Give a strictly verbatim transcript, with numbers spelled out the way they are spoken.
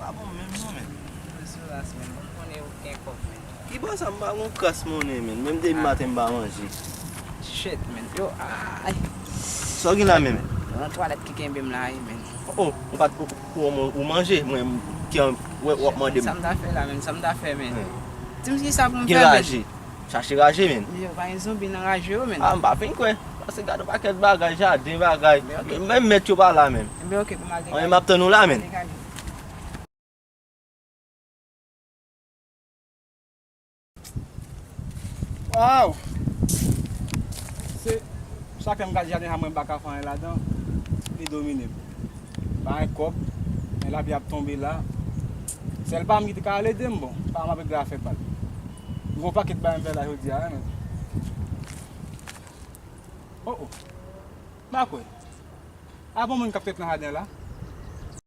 A bon, menm non, men. Mwen sou ras, men. Ou konnen ou gen kòb, men. Ki bò sa m pa gon kras monnen, men. Menm depi maten m pa manje. Shit, men. Yo, ay. Sa w gen la menm? Nan twalèt ki kenbe m la, wi, men. Oh, ou pa t ou, ou, ou, ou manje, mwen ki an wè w ap mande m. Sa m ta fè la, men. Sa m ta fè, men. Di m ki sa pou m Gen fè, men. Raje. Chache raje, men. Yo, pa gen zonbi nan raje yo, men. Ah, m pa fin kwè. Paske gade yon pakèt bagay, jaden bagay. Men, ok. Menm mèt yo pa la, men. Ebyen, ok, pou m al Anyen degaje. M ap tann ou la, men. Degaje. Waw! Se chak lè m gade jaden sa mwen m pa ka fè anyen ladan, li domine m. Pa gen kòb, men lapli ap tonbe la. Sèl pa m ki te ka al ede m, bon, pa m ap regle afè pa l. M gon pakèt bagay m fè la jodi a, wi, men. Oh, oh. M pa kwè. A bon moun k ap trete nan jaden la?